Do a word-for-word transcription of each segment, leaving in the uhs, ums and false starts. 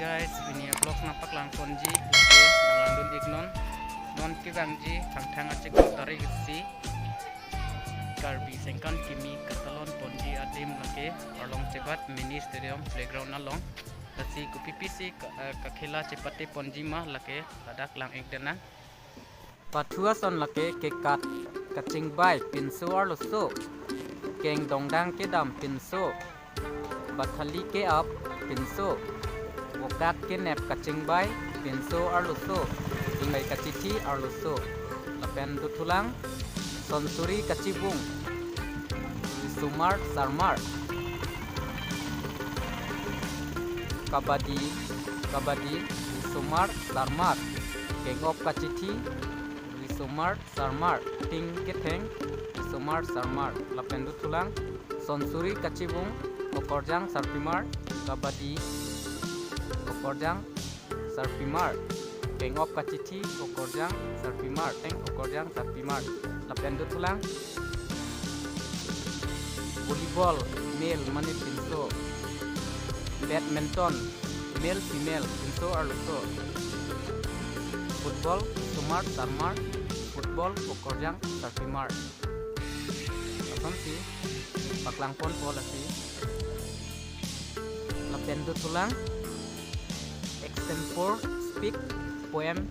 Guys, pini a-vlog nangpaklang ponji, lake nanglangdun iknon. Non kevangji Thangthang achiklo tarik isi, Karbi Sengkan Kimi katalon ponji adim lake Arlong Chebat Mini Stadium playground along. Lasi kopi pisi ka, eh, kakhela chepate ponji ma lake ladak lang ik dena. Pathu ason lake kekat kachingbai pinso arloso, keng dongdang kedam pinso, bathali ke-ap pinso, vokat kenep kachingbai pinso arloso, ingbai kachithi arloso, lapen dothulang, sonsuri kachibung, risomar sarmar, kabadi, kabadi, risomar sarmar, keng-op kachithi, risomar sarmar, ting ketheng, risomar sarmar, lapen dothulang, sonsuri kachibung, okorjang sarpimar, kabadi, okorjang sarpimar, keng-op kachithi, okorjang sarpimar, teng okorjang sarpimar, lapen dothulang, volleyball, male mane pinso, badminton, male female pinso arloso, football, risomar sarmar, football, okorjang sarpimar. Lasonsi paklang ponpo lasi. Lapen dothulang, extempore speech, poem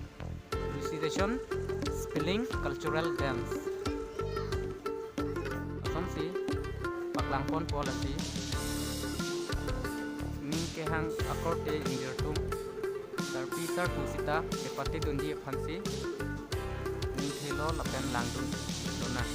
recitation, spelling, cultural dance. Lasonsi paklang ponpo lasi. Ning kehang akorte ingjirtum, sarpi sarpo sita chepate dunji aphansi ning thelo lapen langdun lonang.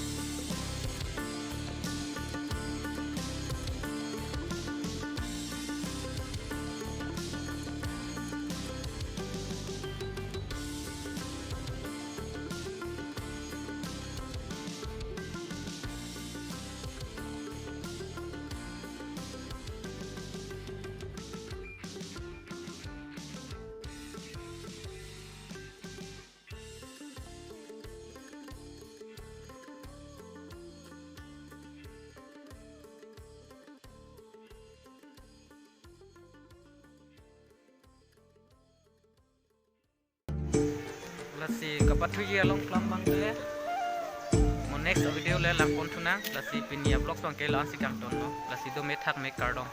Lasi kapathuji along klam abang le mo next video le lang ponthunang. Lasi pini a-vlog abangke la-ansi kangtonlo. Lasi dome thakme, kardom.